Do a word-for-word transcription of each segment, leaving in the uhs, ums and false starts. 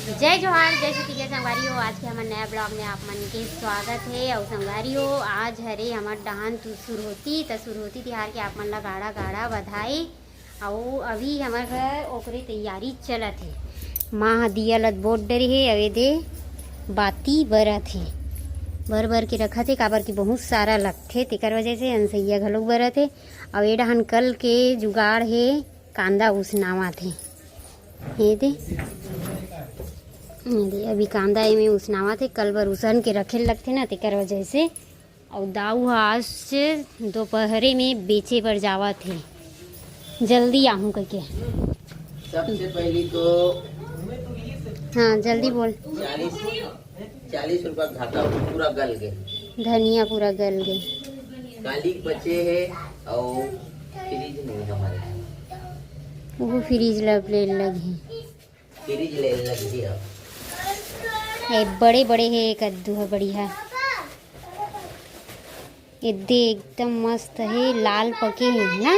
जय जोहार, जय छत्तीसगढ़ संगवारी हो। आज के हमर नया ब्लॉग में आप मन के स्वागत है। और संगवारी हो, आज हरे हमर डहान तू सुरहोती, त सुरहोती तिहार के आप मन ला गाड़ा गाड़ा बधाई। अउ अभी हमर घर ओकरे तैयारी चलत हे। माँ ह दिया ल बोट डरे हे, अउ एदे बाती बरत हे, बर बर के रखत हे, काबर कि बहुत सारा लगथे, तेकर वजह से अनसैया घलोक बरत हे। अउ ए डहान कल के जुगाड़ हे, कांदा उसनावत हे। ये दे, ये दे, अभी कांदा एमे उसनावत हे, कल बर उसन के रखे लगथे ना, तेकर वजह से। अउ दाऊ ह आज से दोपहरे में बेचे बर जावत हे, जल्दी आहूँ कहिके। सबसे पहली तो हाँ, जल्दी बोल। चालीस चालीस रुपया घाटा हो, पूरा गल गए। धनिया पूरा गल गए। काली बचे है और फ्रिज नहीं हमारे। वो फ्रिज लब ले लगी। फ्रिज ले लगी अब। ए, बड़े बड़े है कद्दू है, बढ़िया। ये दे एकदम मस्त है, लाल पके है ना।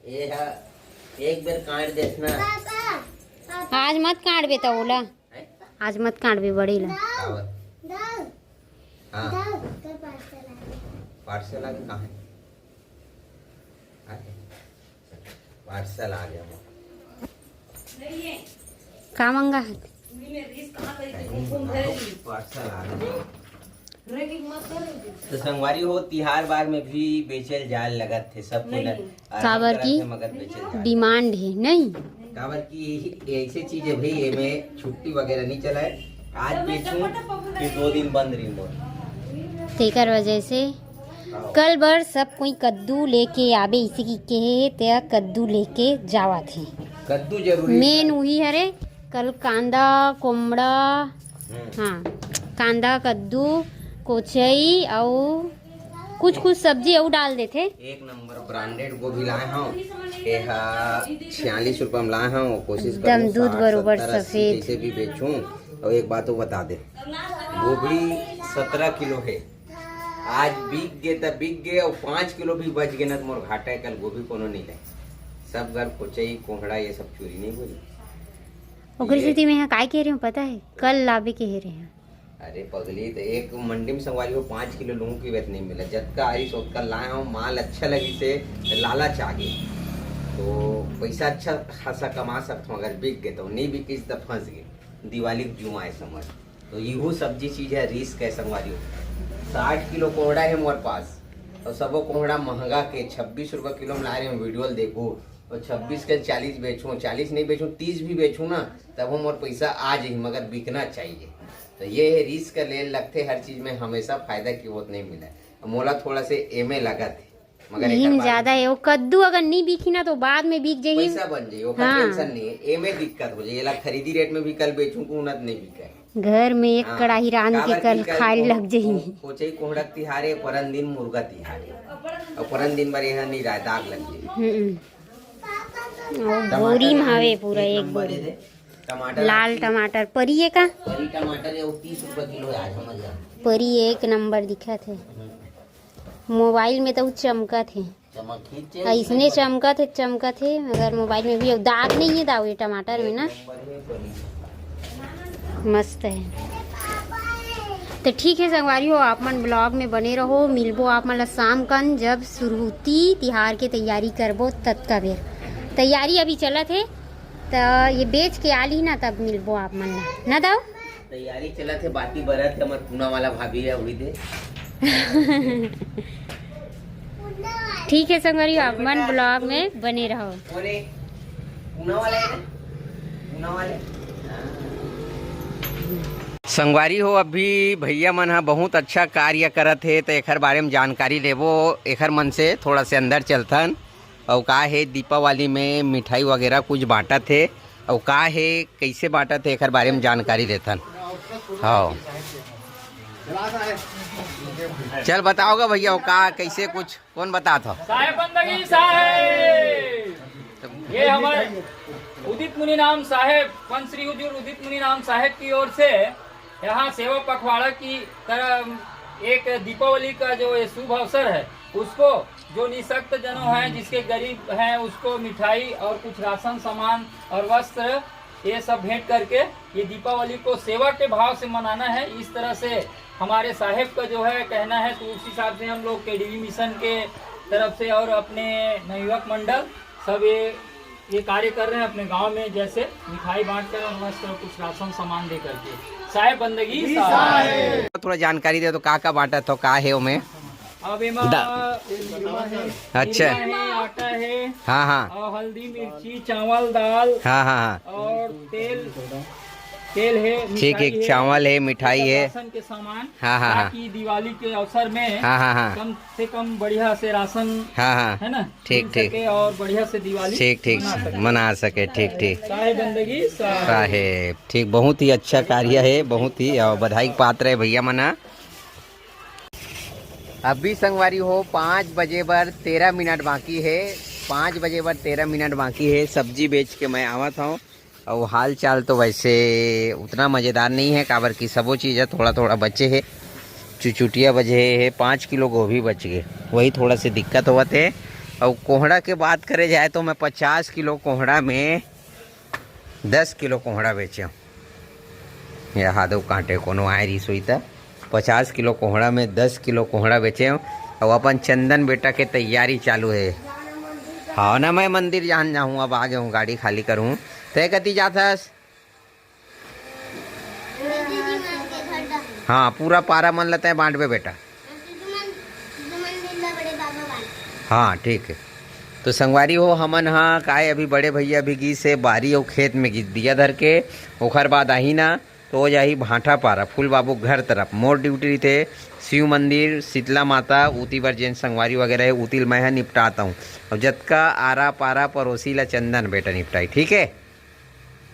ये है, एक बेर काट देस ना। आज मत काटबे त ओला। हैं? आज मत काटबे बड़े ला। काबर? हाँ। पार्सल आ गया, कहाँ है? आ गया। पार्सल आ गया। का मंगा है? पार्सल आ गया। तो संगवारी हो, तिहार बार में भी बेचल जाए लगत हे, सब कोई ल-, आराम काबर करत की हे, मगर बेचल जाए। डिमांड हे, नहीं? काबर की ऐसे चीज है भाई, एमे छुट्टी वगैरह नहीं चलाए। आज बेचूं, फिर दो दिन बंद रही मोर। तेकर वजह से हाँ। कल बर सब कोई कद्दू लेके आबे, इसे की कहे हे, तेरा कद्दू लेके जावत हे। कद्दू जरूरी मेन है। उही हरे, कल कांदा, कोमड़ा, हम्म। हाँ, कांदा, कद्दू, कोचई अउ कुछ कुछ सब्जी अउ डाल देथे। एक नंबर ब्रांडेड गोभी लाए हूँ, ये हा छियालीस रुपया में लाए हूँ। कोशिश एकदम करूँ दूध साठ, बरोबर सत्तर, अस्सी सफेद। जैसे भी बेचूँ। और एक बात वो बता दे, गोभी सत्रह किलो है, आज बिक गे त बिक गे, और पाँच किलो भी बच गे ना, तो मोर घाटा है, कल गोभी कोनो नहीं ले। सब घर कोचई, कोहड़ा, ये सब चोरी नहीं बोली। ओकर ये सेती मैं यहाँ काय कह रही हूँ पता है, कल लाबे कह रहे हैं। अरे पगली, तो एक मंडी में संगवारी हो पाँच किलो लूँ की वेत नहीं मिला, जतका आइस ओतका लाए हूँ, माल अच्छा लगी से लालच आ गई, तो पैसा अच्छा खासा कमा सकता हूँ। अगर बिक गए तो, नहीं बिकिस तो फंस गए, दिवाली के जुमाए समझ। तो यहू सब्जी चीज है, रिस्क है संगवारी हो। साठ किलो कोहड़ा है मोर पास, और सबो कोहड़ा महंगा के छब्बीस रुपये किलो में ला रहे हूँ, वीडियो ल देखो। और छब्बीस के चालीस बेचूँ, चालीस नहीं बेचूँ, तीस भी बेचूँ ना, तब हम मोर पैसा आ जाही, मगर बिकना चाहिए। तो ये है रिस्क ले लगथे हर चीज में, हमेशा फायदा की होत नहीं मिला। मोला थोड़ा से एमे लगत है, मगर यही एकर में बाद ज्यादा है। वो कद्दू अगर नहीं बिकी ना तो बाद में बिक जाही। पैसा बन जाही, ओकर हाँ। टेंशन नहीं है। एमे दिक्कत हो जाही, एला खरीदी रेट में भी कल बेचूं, को उन्नत नहीं बिका है। घर में एक हाँ, कड़ाही रांध के काबर कल कि कल खाए को-, लग जाही। को-, कोचई कोहड़ा तिहार है, परन दिन मुर्गा तिहार है, और परन दिन बर यहाँ नहीं रहा, दाग लग जाही। हम्म। और टमाटर बोरी में हवे पूरा एक एक नंबर बोरी। है दे। टमाटर लाल अच्छी टमाटर परी है का? परी टमाटर है, वो तीस रुपये किलो है आज हमारे यहाँ। परी एक नंबर दिखत है। मोबाइल में तो उ चमकत हे, चमक खींचे, अइसने चमकत हे, चमकत हे, मगर मोबाइल में भी दाग नहीं है दाऊ ये टमाटर में ना। मस्त है। तो ठीक है संगवारी हो, आप मन ब्लॉग में बने रहो, मिलबो आप मन ला शाम कन, जब सुरहुती तिहार के तैयारी करबो ततका बेर। तैयारी अभी चलत हे, तो ये बेच के आली ना, तब मिलबो आप मन ला ना दाऊ। तैयारी चलत हे, बाती बरत हे, हमर पूना वाला भाभी हे, वही दे। ठीक है संगवारी, आप मन ब्लॉग में बने रहो। पूना वाला है ना? पूना वाले। संगवारी हो, अभी भैया मन ह बहुत अच्छा कार्य करत हे, तो एखर बारे में जानकारी लेबो एखर मन से। थोड़ा से अंदर चलथन। अउ का हे, दीपावली में मिठाई वगैरह कुछ बांटत हे, अउ का हे, कैसे बांटत हे, एखर बारे में जानकारी देथन। हाँ, चल बताओगा भैया, वो का, कैसे कुछ, कौन बतात हो? साहेब बंदगी साहेब, ये हमारे उदित मुनि नाम साहेब, पंच श्री हुजूर उदित मुनि नाम साहेब की ओर से यहाँ सेवा पखवाड़ा की तरह एक दीपावली का जो ये शुभ अवसर है, उसको जो निसक्त जनों हैं, जिसके गरीब हैं, उसको मिठाई और कुछ राशन सामान और वस्त्र ये सब भेंट करके ये दीपावली को सेवा के भाव से मनाना है। इस तरह से हमारे साहेब का जो है कहना है, तो उस हिसाब से हम लोग केडीवी मिशन के तरफ से और अपने नवयुवक मंडल सब ये ये कार्य कर रहे हैं अपने गांव में, जैसे मिठाई बांट कर और वस्त्र और कुछ राशन सामान दे करके। साहेब बंदगी साहेब। थोड़ा जानकारी दे दो, का का बांटा थो, का है ओमे? अब एमा दा- अच्छा। निरमा है, आटा है, हाँ, हाँ। और हल्दी, मिर्ची, चावल, दाल हाँ, हाँ, हाँ। और तेल, तेल है, ठीक है, मिठाई है, चावल है, मिठाई है। राशन के सामान, हाँ, हाँ, हाँ। ताकि दिवाली के अवसर में हाँ, हाँ, हाँ। कम से कम बढ़िया से राशन, हाँ, हाँ। है ना, ठीक, मिल ठीक। सके और बढ़िया से दिवाली ठीक, ठीक। मना सके। मना सके, ठीक, ठीक। साहेब बंदगी साहेब। साहेब, ठीक, बहुत ही अच्छा कार्य है, बहुत ही, अ, बधाई के पात्र है भैया मना। अभी संगवारी हो, पाँच बजे बर तेरह मिनट बाकी है, पाँच बजे बर तेरह मिनट बाकी है। सब्जी बेच के मैं आवत हूँ, और हाल चाल तो वैसे उतना मज़ेदार नहीं है, काबर कि सबो चीज़ है, थोड़ा थोड़ा बचे है। चुचुटिया बचे है, पाँच किलो गोभी बच गए, वही थोड़ा से दिक्कत होवत है। और कोहड़ा के बात करे जाए तो मैं पचास किलो कोहड़ा में दस किलो कोहड़ा बेचे हूँ। ये हादव कांटे कोनो आए रही सोई त पचास किलो कोहड़ा में दस किलो कोहड़ा बेचे हूँ। और अपन चंदन बेटा के तैयारी चालू है। हाँ ना, मैं मंदिर जान जाऊँ, अब आ गया हूँ, गाड़ी खाली करूँ। तय कती जाथस? हाँ, पूरा पारा मन ल तय बांटबे बेटा। हाँ, ठीक है। तो संगवारी हो, हमन हा काय अभी बड़े भैया भी गीस हे बारी अउ खेत में गीस दिया धर के, ओखर बाद आही ना तो हो जाही भांठा पारा फूल बाबू घर तरफ। मोर ड्यूटी रहिथे शिव मंदिर, शीतला माता, उती बर जेन संगवारी वगैरह है उती ल मैं ह निपटात हूँ। और जतका आरा पारा पड़ोसी ला चंदन बेटा निपटाई, ठीक है।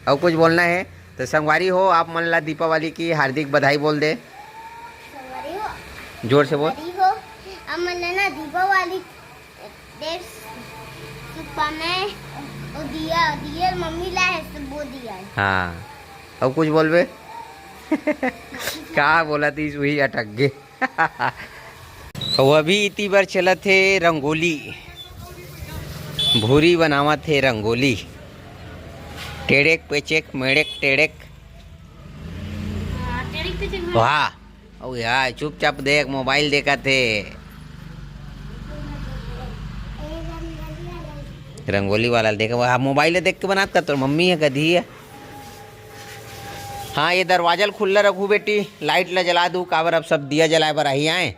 और कुछ बोलना है तो संगवारी हो, आप मन ला दीपावली की हार्दिक बधाई बोल दे। संगवारी हो, जोर से बोल। संगवारी हो, आप मन ला ना दीपावली देर सुपाने ओ दिया, दिया मम्मी ला है सब वो दिया है। हाँ, और कुछ बोलबे? का बोला थी, वही अटक गए। अउ अभी इती बर चलत हे रंगोली, भूरी बनावत हे रंगोली, टेड़ेक पेचेक मेड़ेक टेड़ेक। वाह। अउ यार चुपचाप देख, मोबाइल देखत हे। रंगोली वाला ल देख, वह मोबाइल ल देख के बनात का तोर मम्मी है, गधी है। हाँ, ये दरवाजा ल खुल्ला रखू बेटी, लाइट ला जला दू, काबर अब सब दिया जलाए बर आही आए।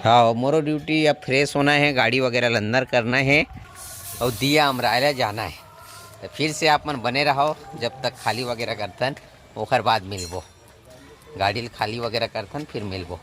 हाँ, मोरो ड्यूटी अब फ्रेश होना है, गाड़ी वगैरह ल अंदर करना है और दिया अमराय ला जाना है। तो फिर से आप मन बने रहो, जब तक खाली वगैरह करथन, ओखर बाद मिलबो। गाड़ी ल खाली वगैरह करथन, फिर मिलबो।